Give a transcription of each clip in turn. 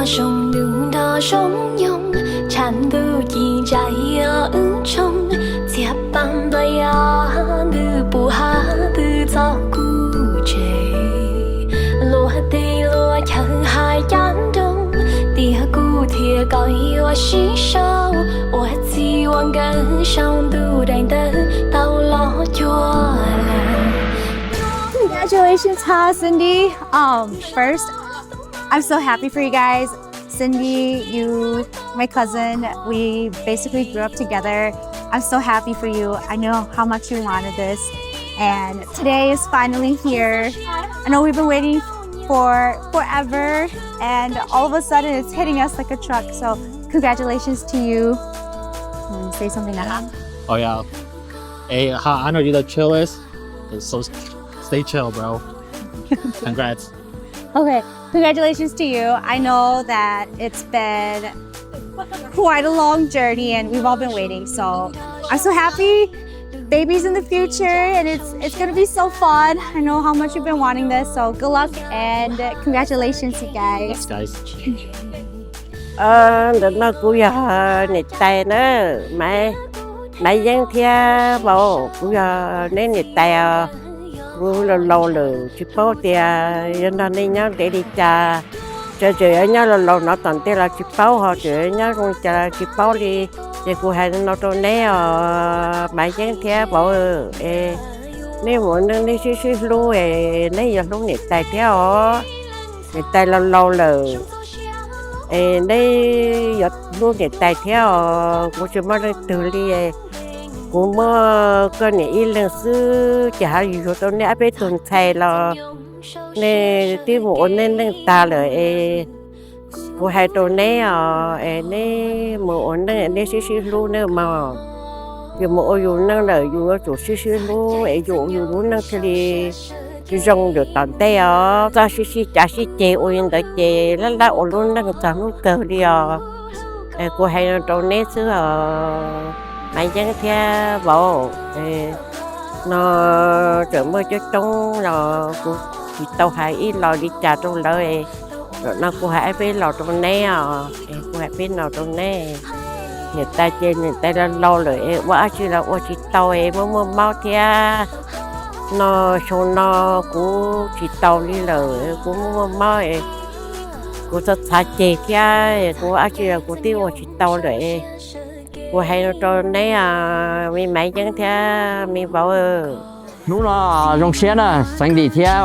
Zoo ntuj nrog zoo nyoog, tshav ntuj ci ntsa wb tsoog, txias paj nplai ya ntws puv hav ntws txoj kuv tsev. Luag teb luag chaw hais cav nroog, tiam kuv thiab koj yuav sib sau ua txij ua nkawm saum ntuj daim ntawv tau los cuag lawm. Congratulations, ha, Cindy. Um, first, I'm so happy for you guys. Cindy, you, my cousin, we basically grew up together. I'm so happy for you. I know how much you wanted this. And today is finally here. I know we've been waiting for forever, and all of a sudden it's hitting us like a truck. So, congratulations to you. Mm, say something, Aha. Oh, yeah. Hey, Ha, I know you're the chillest. So stay chill, bro. Congrats. Okay, congratulations to you. I know that it's been quite a long journey and we've all been waiting. So I'm so happy. Babies in the future and it's it's gonna be so fun. I know how much you've been wanting this. So good luck and congratulations, you guys. Thanks, guys. Ntawm no kuv yog niam tais na, Maiv Yeeb thiab Vauv, kuv yog neb niam tais os. Kuv laus laus lawm tsis paub tias yuav nrog nej nyob ntev li cas. Tseem tseem yuav nyob laus laus no tom ntej los tsis paub, ho tseem yuav nyob zoo li cas los tsis paub li. Ces kuv hais no rau neb os, Maiv Yeeb thiab Vauv, es neb mus ua neej neb sib sib hlub es neb yuav hlub niam tais thiab os. Niam tais laus laus lawm es neb yuav hlub niam tais thiab os. Kuv tsis muaj leej twg li, kuv muaj koj niam ib leeg xwb ces haj yus yuav tau neb ob peb tug ntxhais los nej twb mus ua nej neej tag lawm es kuv hais rau neb os, es neb mus ua neej neb sib sib hlub nawb mog. Yus mus ua yus neej lawm yus yuav tsum sib sib hlub es yus ua yus lub neej thiaj li zoo lawm tom ntej os. Txoj sib sib cav sib ceg ua li ntawd ces lab lab ua lub neej txog hnub kawg li os. Es kuv hais no rau neb xwb os, Maiv Yeeb thiab Vauv. No tseem muaj coob coob los kuv tsis tau hais ib los li cas rau lawv. Zaum no kuv hais ob peb los rau neb os, es kuv hais peb los rau neb. Niam tais ces niam tais laus laus lawm es ua dab tsi los ua tsis tau es muaj muaj mob thiab. No xyoo no kuv tsis taus li lawm, kuv muaj muaj mob es kuv txhav txhav ceg thiab, kuv ua dab tsi los kuv twb ua tsis tau lawm. Kuv hais no rau neb, me Maiv Yeeb thiab me Vauv. Hnub no zoo siab na, Xeev Dim thiab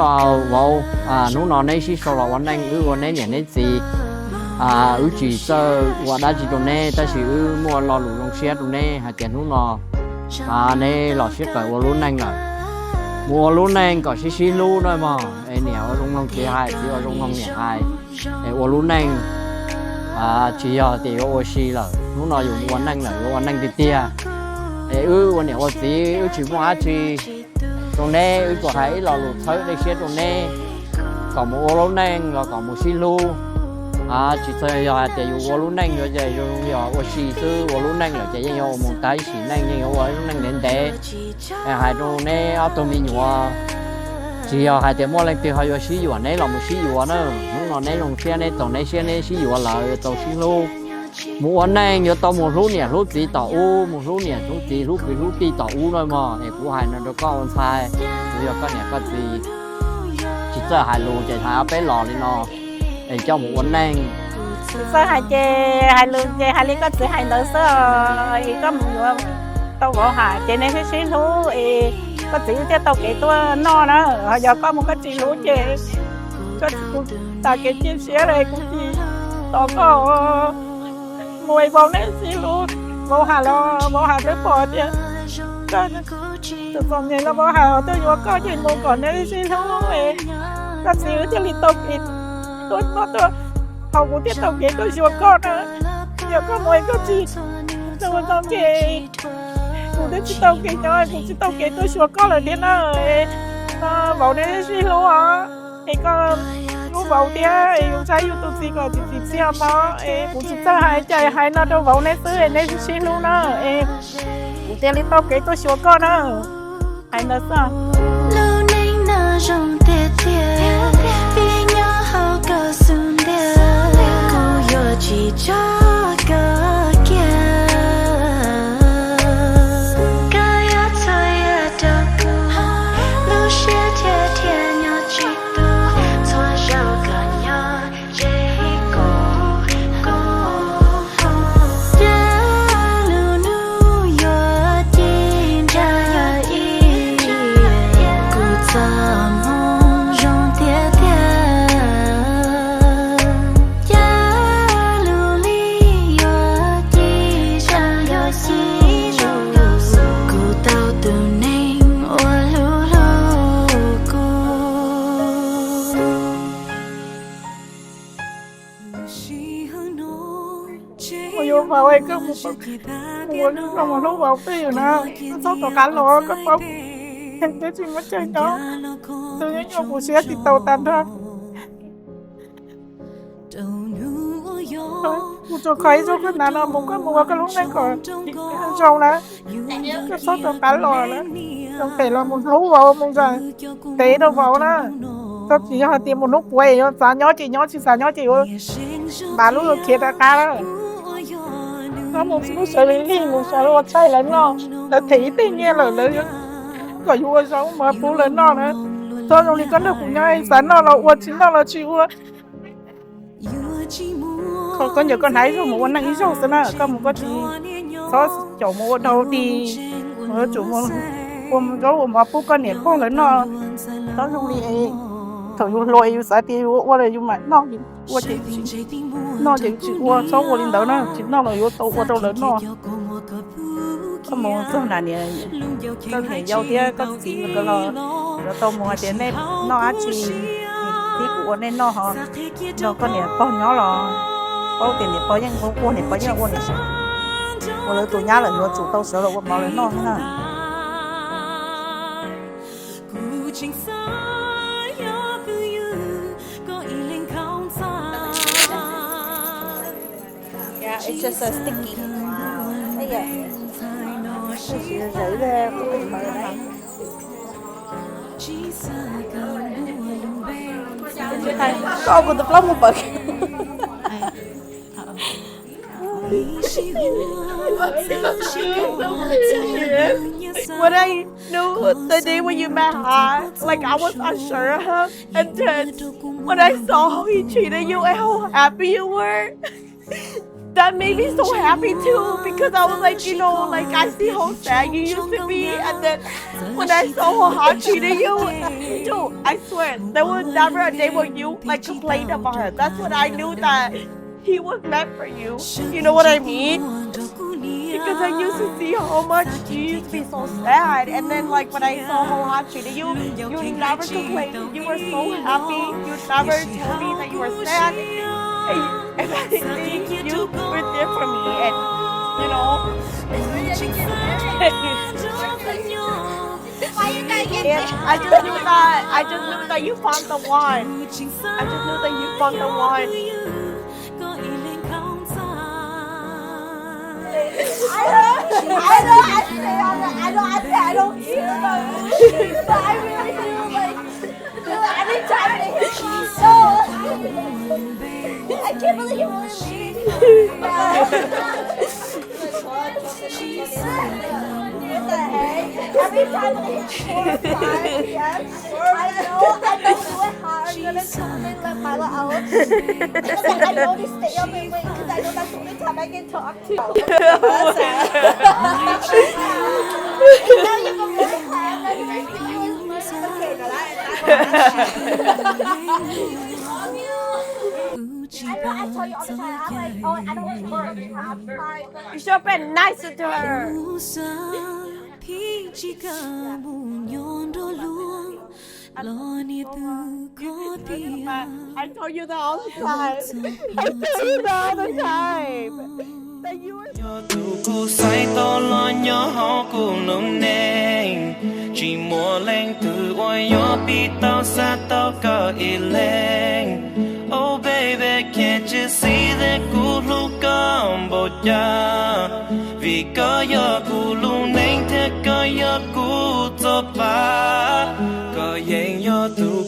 Vauv, hnub no neb sib sau los ua neej, wb ua neb niam neb txiv. Wb tsis txawj ua dab tsi rau neb tab sis wb muaj lo lus zoo siab rau neb hais tias hnub no neb los sib qawm ua lub neej lawm. Mus ua lub neej kom sib sib hlub na mog, es niam ua zoo mloog txiv hais, txiv ua zoo mloog niam hais. Es ua lub neej tsis yog tias yuav ua si lawm, hnub no yus ua neej lawm yuav ua neej tiag tiag. Es wb ua niam ua txiv wb tsis muaj dab tsi rau neb, wb tsuas hais ib lo lus txhawb dej siab rau neb kom mus ua lub neej los kom mus sib hlub. Tsis txawj yog hais tias yus ua lub neej yuav ces yus yog ua si xwb, ua lub neej lawm ces yeej yuav ua mus tag ib sim neej, yeej yuav ua lub neej ntev ntev. Es hais rau neb ob tug me nyuam, tsis yog hais tias muaj leej twg ho yuav sib yuam neb los mus sib yuav na. Hnub no neb zoo siab neb txaus neb siab neb sib yuav lawm yuav tau sib hlub. Mus ua neej yuav tau mus hlub niam hlub txiv tom ub, mus hlub niam hlub txiv hlub kwv hlub tij tom ub na mog. Es kuv hais no rau koj ua ntxhais, kuv yog koj niam koj txiv, tsis txawj hais lus ces hais ob peb los li no es coj mus ua neej. Tsis txawj hais ces hais lus ces hais li koj txiv hais ntawd xwb os. Es koj mus yuav tau Vauv Ham ces neb sib sib hlub es koj txiv wb thiaj tau kev tuaj noj na. Ho yog koj mus koj tsis hlub ces koj txiv kuv tas kev cia siab lawm, kuv tsis tos koj mus es Vauv neb sib hlub. Vauv Ham los Vauv Ham twb pom tias koj tus txom nyem los Vauv Ham tuaj yuav koj ces mus kom neb sib hlub es koj txiv wb thiaj li tau kev tuaj noj tuaj haus, kuv thiaj tau kev tuaj xyuas koj na. Yog koj mus es koj tsis hlub tau ces kuv twb tsis tau kev nyob, kuv tsis tau kev tuaj xyuas koj lawm thiab na. No Vauv neb sib hlub os, es koj hlub Vauv thiab es yus saib yus tus txiv kom txiv txiv txiaj mog. Es kuv tsis txawj hais cas hais no rau Vauv neb xwb es neb sib hlub na. Es kuv thiaj li tau kev tuaj xyuas koj na. Hais ntawd xwb. Lub neej no zoo tiag tiag, vim nyob hauv koj xub ntiag. Kuv Ua yuav vauv es koj mus, mus ua zoo mus hlub vauv twj ywm na, koj txhob rov qab los, koj paub, peb tsis muaj chaw nyob, tus nyob nyuaj kuv siab tsis tau tag nrho. Kuv tsuas kho ib zaug koj hnav no mus, koj mus ua koj lub neej kom zoo na, koj txhob rov qab los na, zoo phem los mus hlub vauv, mus zam ntev rau vauv na. Koj tsis yog hais tias mus hnub puav es yuav xav nyob ces nyob, tsis xav nyob ces yuav npav lub khiav rov qab na. Koj mus lub sawv li lig, mus sawv ua tshais lawv noj, lawv them ib teg nyiaj lawm, lawv kom yus ua zaub mov pub lawv noj na. Txhob zoo li koj nrog kuv nyob, xav noj los ua, tsis noj los tsis ua. Koj ncaws koj hnav ib zaug mus ua neej ib zaug xwb na, koj mus koj tsis txhob caum mus ua dog dig, mus yuav tsum ua zaub ua mov pub koj niam pog lawv noj. Txhob zoo li thaum yus hluas yus xav tias yus ua ua los yus mam noj, ua ces noj ces tsis ua, txhob ua li ntawd na, tsis noj los yuav tau ua rau lawv noj. Koj mus txog nram niam, koj niam yau thiab koj txiv nkawd los yuav tau mus hais tias nej noj dab tsi, niam txiv kuv ua nej noj ho, nrog koj niam pog nyob los paub tias niam pog yeej quaj, niam pog yeej ua niam, ua lawv tus nyab lawm yuav tsum tau sawv los ua mov lawv noj thiab na. Yeah, it's just so sticky. Koj kuv tus plaub mus pawv. What I knew the day when you met her, like, I was unsure of him, and then when I saw how he treated you and how happy you were, that made me so happy too, because I was like, you know, like, I see how sad you used to be, and then when I saw how hard treated you, dude, I swear, there was never a day where you, like, complained about him. That's when I knew that he was meant for you. You know what I mean? Because I used to see how much you used to be so sad, and then, like, when I saw how hard treated you, you never complained. You were so happy. You never told me that you were sad. And if anything, you were there for me, and, you know, I just knew that, I just knew that you found the one. I just knew that you found the one. I know, I know, I say all that. I know, I say I don't care, but I really do, like, every time they hit me, so I can't believe you really leave me. What the heck? Every time they hit four or five, yes. I know, I know we went hard. You're gonna tell me, like, Milo out. Because I know they stay up and wait, because I know that's the only time I can talk to. You should have been nicer to her. I told you that all the time. I told you that all the time. That you were Yog tus kuv xaiv tau los nyob hauv kuv lub neej, tsis muaj leej twg uas yuav pib tau xav tau koj ib leeg. Oh baby, can't you see that kuv hlub koj npaum cas? Vim koj yog kuv lub neej thiab koj yog kuv txoj pab. Koj yeej yog tus